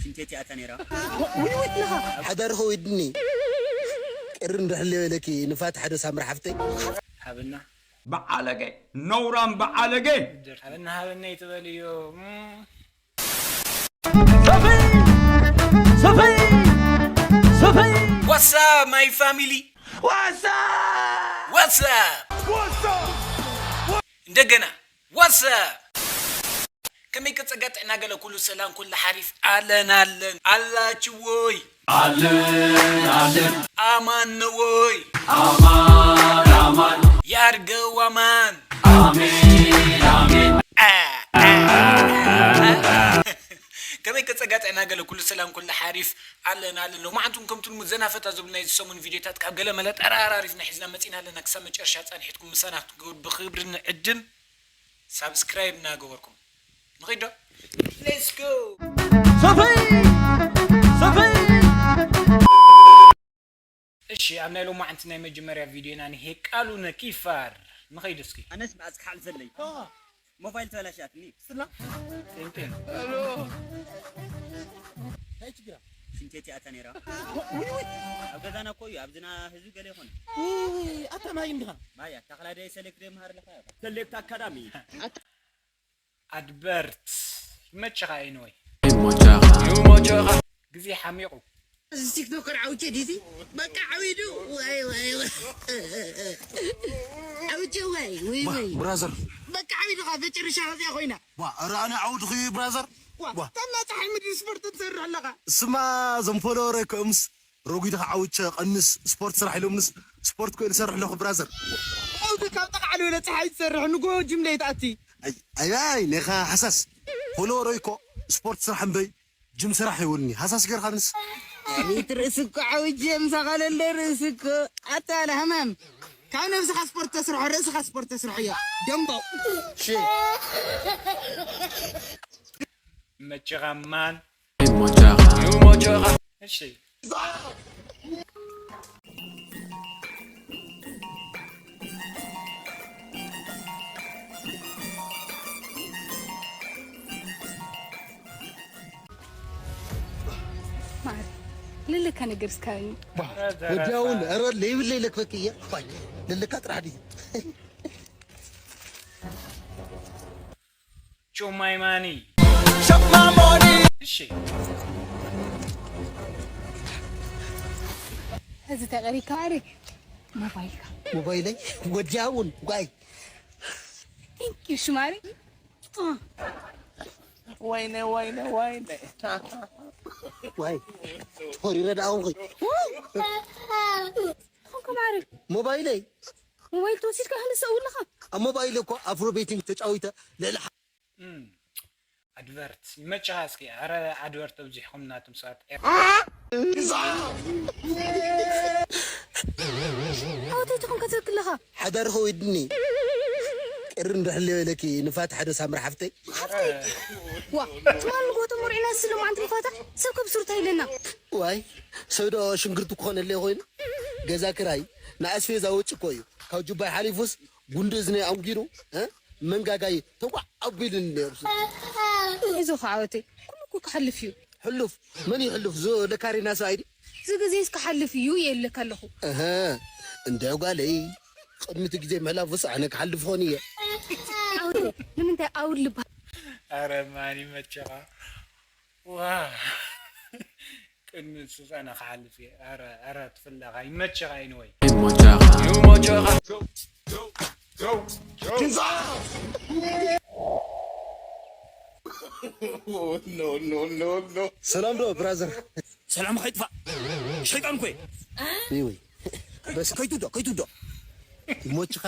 ሽንቴት እያ ነይራ። ሓዳር ኸዊድኒ ቅር እንድሕልዮ ኢለኪ ንፋት ሓደ ሳምራ ሓፍተይ። ሃብና። ብዓለገ ነውራም ብዓለገ። ሃብና ሃብና ይትበልዮ። ሰፈይ ሰፈይ ሰፈይ What's up my family? What's up? እንደገና What's up? ከመይ ከጸጋ ጥዕና ገለ ኩሉ ሰላም ኩሉ ሓሪፍ ኣለን ኣለን ኣላችሁ ወይ ኣለን ኣለን ኣማን ነው ወይ ኣማን ኣማን ያርገው ኣማን ኣሜን ኣሜን ከመይ ከጸጋ ጥዕና ገለ ኩሉ ሰላም ኩሉ ሓሪፍ ኣለን ኣለን ሎማዓንቱን ከምቲ ልሙድ ዘናፈታ ዝብሉ ናይ ዝሰሙን ቪድዮታት ካብ ገለ መለ ጠራራሪፍና ሒዝና መጺና ኣለና ክሳብ መጨረሻ ጸኒሕትኩም ምሳና ክትገብሩ ብክብሪ ንዕድም ሳብስክራይብ እናገበርኩም ንኺዶ Let's go ሰፈይ ሰፈይ እሺ ኣብ ናይ ሎማዓንቲ ናይ መጀመርያ ቪድዮና ንሄ ቃሉ ነኪፋር ንኸይድ እስኪ ኣነስ መዓዝ ክሓልፈለይ ሞባይል ተበላሽኣትኒ ጤንጤን ሽንቴት ይኣታ ነይራ ኣብ ገዛና እኮ እዩ ኣብዝና ህዝቢ ገለ ይኾነ ኣታ ማይ እንዲኻ ማይ ኣታኽላደ ሰሌክት ደ መሃር ለኻ ሰሌክት ኣካዳሚ ኣድበርት ይመችኻ ኤንወይ ግዜ ሓሚቑ እዚ ቲክቶከር ዓውቼ ዲዚ በቃ ዓዊዱ ወይ ወይ ወይ ዓውቼ ወይ ወይ ወይ ብራዘር በቃ ዓዊዱ ኻ መጨረሻ ከዚኣ ኮይና ዋ ኧረ ኣነ ዓውድኺ ብራዘር ዋ ተማ ፀሓይ ምድሪ ስፖርት ትሰርሕ ኣለኻ እስማ ዘም ፎሎወረይ ከእምስ ረጒድኻ ዓውቸ ቀንስ ስፖርት ስራሕ ኢሎምንስ ስፖርት ኮይሉ ሰርሕ ኣለኹ ብራዘር ዓውዱ ካብ ጠቃዕሊ ወለ ፀሓይ ትሰርሕ ንጎ ጅምለ ይትኣቲ ኣይይ ኔኻ ሓሳስ ፎሎወረይ እኮ ስፖርት ስራሕ እምበይ ጅም ስራሕ ይውልኒ ሃሳስ ገርካ ንስ ሪት ርእሲ እኮ ዓውጀ ምሳኻ ለለ ርእሲ እኮ ኣታ ለህመም ካብ ነብስኻ ስፖርት ተስርሖ ርእስኻ ስፖርት ተስርሖ እያ ደንቦ መችኻ ማን እሺ ማር ልልካ ነገር እስካበኝ ወዲያውን ረ ለይብለይ ለክበክ እየ ልልካ ጥራሕ ድዩ ቹማይማኒ እሺ እዚ ተቀሪካ ማሪ ሞባይልካ ሞባይለይ ወዲያውን ጓይ ቴንኪዩ ሽማሪ ወይነ ወይነ ወይነ ዋይ ሆሪረ ደኣ ኹይ ኹንከ ማሪ ሞባይለይ ሞባይል ተወሲድካ ክንሰው ኣለኻ ኣብ ሞባይል እኮ ኣፍሮ ቤቲንግ ተጫዊተ ልዕሊ ኣድቨርት ይመችኻ እስኪ ኣረ ኣድቨርት ኣብዚሕኹም ናትም ሰባት ኣውተይትኹም ከትብል ኣለኻ ሓዳር ኸዊድኒ ቅር እንድሕልዮ ኢለኪ ንፋት ሓደ ሳምሪ ሓፍተይ ዋ ትማል ንጎቶ መርዒና ስሎም ኣንቲ ንፋታ ሰብ ከብስሩታ ኢለና ዋይ ሰብ ዶ ሽንግርቲ ክኾነለይ ኮይኑ ገዛ ክራይ ንኣስፌዛ ወጪ እኮ እዩ ካብ ጁባይ ሓሊፉስ ጉንዲ እዝነይ ኣንጊሩ መንጋጋይ ተጓዕ ኣቢሉኒ ነይሩ እዞ ከዓወተይ ኩሉ እኮ ክሓልፍ እዩ ሕሉፍ መን እዩ ሕሉፍ ዞ ለካሪና ሰብኣይ ድዩ እዚ ግዜ ክሓልፍ እዩ የለካ ኣለኹ እህ እንደ ጓለይ ቅድሚ እቲ ግዜ ምሕላፉስ ኣነ ክሓልፍ ኾን እየ ዓወተይ ንምንታይ ኣውል ልባ ኣረ ማን ይመቸኻ ዋ ቅድሚ ስልጠና ክሓልፍ እየ ኣረ ኣረ ትፍለኻ ይመቸኻ ይንወይ ሰላም ዶ ብራዘር ሰላም ከይጥፋእ ሸይጣን ኮይ ይወይ በስ ከይትዶ ከይትዶ ይሞችኻ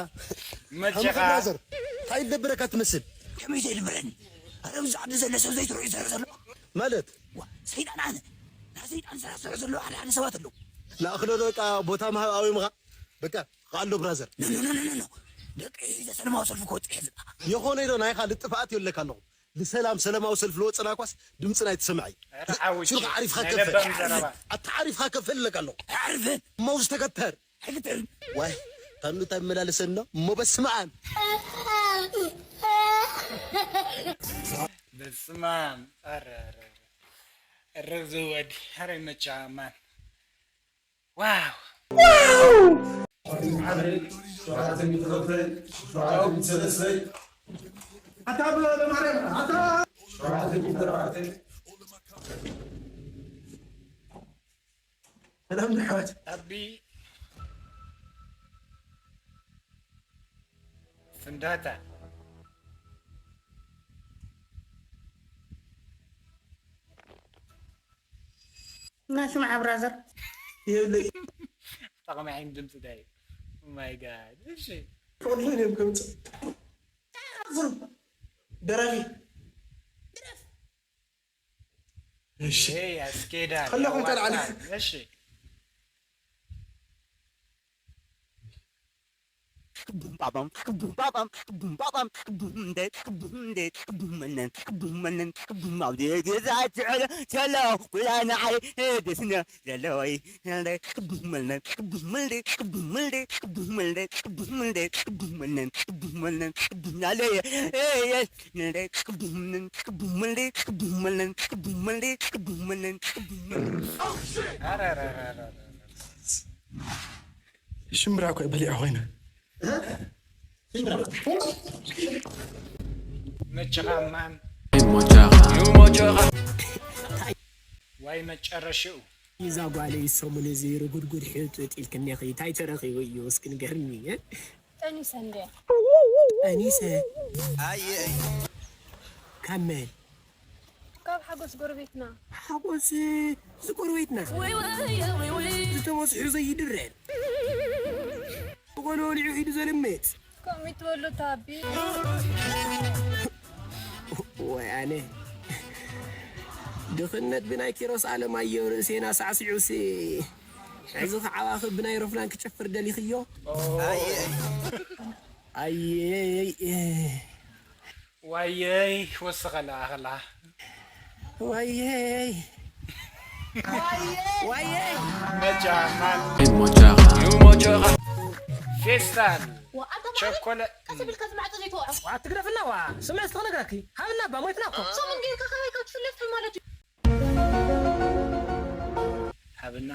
መቸኻ ብራዘር እንታይ ይደብረካ ትመስል ከመይ ዘይድብረኒ ኣረ ኣብዚ ዓዲ ዘሎ ሰብ ዘይትርእዩ ዘረ ዘሎ ማለት ሰይጣን ኣነ ና ሰይጣን ስራሕ ዝሰርሑ ዘለዉ ሓደ ሓደ ሰባት ኣለዉ ንኣኽለዶ በቃ ቦታ ምሃብ ኣዊምኻ በቃ ኣሎ ብራዘር ደቂ ሒዘ ሰለማዊ ሰልፊ ክወፅእ ሕዝና የኾነ ኢዶ ናይኻ ልጥፋኣት የለካ ኣለኹ ብሰላም ሰላማዊ ሰልፊ ልወፅና ኳስ ድምፅና ኣይትሰምዐ እዩ ሽርካ ዓሪፍካ ከፈል ኣታ ዓሪፍካ ከፈል ኣለካ ኣለኹ ዓርፍን እሞ ዝተከተር ሕግትር ዋይ ታኑ እንታይ መላለሰና እሞ በስመ ኣብ በስማም ኧረ ኧረ ርዝወድ ሐረ መቻማን ዋው ኣታ ብሎ ለማርያም ኣታ ሰላም ንሕዋት ኣቢ ፍንዳታ እና ስምዓ ብራዘር የብለይ ጠቕሚ ዓይን ድምፂ ታይ ማይ ጋድ እሺ ወላሂ እዮም ከምፅእ ደራፊ እሺ ይሄ ያስኬዳል ከለኹም ተልዓለ። ያዋጣል። እሺ ሽምብራ እኮ በሊዐ ኮይነ መቸኻ ማን ዋይ መጨረሽኡ እዛ ጓለይ ሰሙን እዚ ርጉድጉድ ሕጥጥ ኢልክኒ ኢኺ፣ እንታይ ተረኺቡ እዩ እስኪ ንገርኒ? እ? ጠኒሰ እንደ ጠኒሰ ካብ መን? ካብ ሓጎስ ጎረቤትና ሓጎስ እዚ ጎረቤትና ዝተበስሑ ዘይድረር ብቆሎ ወሊዑ ኢዱ ዘልምጥ ከምኡ ትበሉ ታቢ ወይ ኣነ ድኽነት ብናይ ኪሮስ ኣለማየሁ ርእሴና ሳዕሲዑሲ ሕዚ ከዓባኺ ብናይ ሮፍናን ክጨፍር ደሊኽዮ ኣየይ ዋየይ ወስኸላ ኣኸላ ዋየይ ዋየይ መጃማን ፌስታል ቸኮለ ቀስ ብልካ ዝማዕጦ ዘይተወዖ ዋ ትግደፍና ዋ ስምዕ እስቲ ክነግረኪ ሃብና እባ ሞይትና እኮ ሰሙን ጌርካ ካበይ ካብ ትፍለጥ ማለት እዩ ሃብና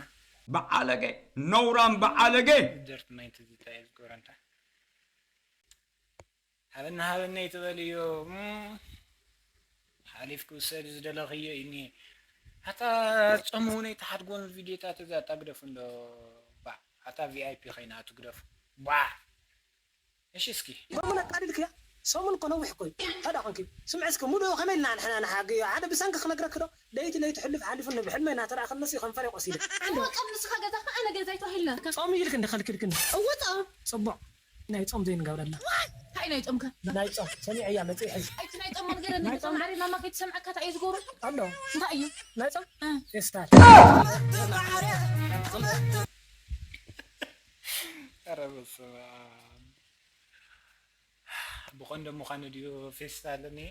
በዓለገ ነውራም በዓለገ ደርት ማይንት ዝታይ ዝጎረንታ ሃበና ሃበና ይትበልዮ ሓሊፍ ክውሰድ ዝደለኽዮ እዩ እኒሄ ኣታ ጾም እውን ኣይትሓድጎን ቪድዮታት እዛ ኣታ ግደፉ እንዶ ባዕ ኣታ ቪኣይፒ ኸይና ኣቱ ግደፉ ባዕ እሺ እስኪ ሰሙን ኣቃልልክያ ሰሙን እኮ ነዊሕ እኮ እዩ ታዲያ ኮንኪ ስምዕ እስኪ ሙሉኡ ከመይ ኢልና ንሕና ንሓግዮ ሓደ ብሰንኪ ክነግረኪ ዶ ለይቲ ለይቲ ሕልፍ ሓሊፉ ንብሕልመይ እናተረኣኸለሲ ከንፈረይ ቆሲለ ወጣ ንስኻ ገዛኻ ኣነ ገዛይ ተባሂልና ጾም ኢልክ እንዲ ከልክልክኒ እወጣ ፅቡቕ ናይ ጾም ዘይንገብረላ እንታይ ናይ ጾምካ ናይ ጾም ሰሚዐያ መፅእ ሕዚ ኣይቲ ናይ ጾም ነገር ናይ ጾም ዓሪ ማማ ከይትሰምዐካ እንታይ እዩ ዝገብሩ ኣሎ እንታይ እዩ ናይ ጾም እ። ፌስታል ኧረ በስመ ኣብ ብኮንደም ምዃኑ ድዩ ፌስታል እኒሄ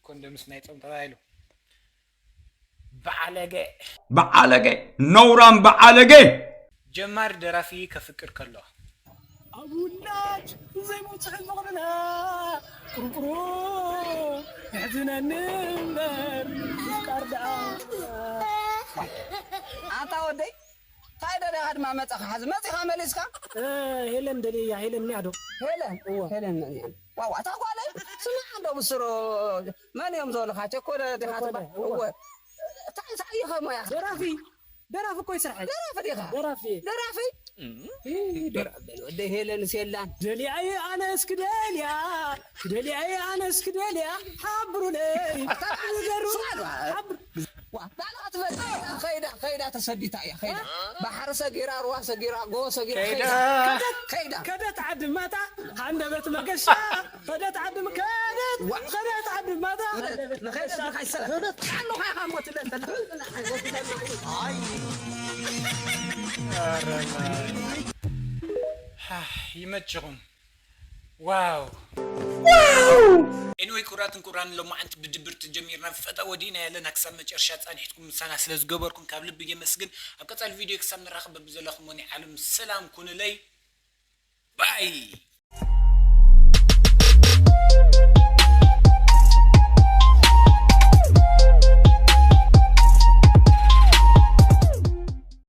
ኮንደምስ ናይ ጾም ተባሂሉ በዓለገ በዓለገ ነውራም በዓለገ ጀማሪ ደራፊ ከፍቅር ከሎ ኣብ ውላድ ዘይመብፅሒ ፍቕርና ቁርቁሮ የሕዝነኒ እምበር ምፍቃር ደኣ ኣታ ወደይ እንታይ ደሊኻ ድማ መፀኻ ሓዚ መፂኻ መሊስካ እ፣ ሄለን ደልየያ ሄለን እኒኣ ዶ ሄለን ሄለን መን እያ ዋዋ እታ ጓለይ ስምዓ እንዶ ብስሩ መን እዮም ዝበሉኻ ቸኮለ ዲኻ ቸኮለ፣ ትባ- እወ። እወ እንታይ እንታይ ኢኻ ሞያ ደራፊ ደራፊ እኮ ይስራሕ ደራፊ ዲኻ ደራፊ ደራፊ እ፣ ደራፊ ወደ ሄለንስ የላን ደልያየ ኣነ እስኪ ደልያ ክደልያየ ኣነ እስኪ ደልያ ሓብሩለይ ንገሩ ሓብሩ ዋ ባዕልኻ ትፈልጥ ከይዳ ከይዳ ተሰዲታ እያ ከይዳ ባሕሪ ሰጊራ ሩዋ ሰጊራ ጎቦ ሰጊራ ከይዳ። ከይዳ ከይዳ ከደት ዓዲ ማታ ሃንደበት መገሻ ከደት ዓዲ ከደት ከደት ዓዲ ማታ ንኸይዳ ንኸይሰላ ከደት ኣሉ ኻይኻ ሞትለ ኣረ ይመችኹም ዋው ኤኒወይ ክቡራትን ክቡራን ሎማዓንቲ ብድብርቲ ጀሚርና ፈጠ ወዲእና ያለና ክሳብ መጨረሻ ፃኒሕትኩም ምሳና ስለ ዝገበርኩም ካብ ልቢ የመስግን ኣብ ቀፃሊ ቪድዮ ክሳብ ንራኸብ በብዘለኹም ወኒ ዓለም ሰላም ኩኑለይ ባይ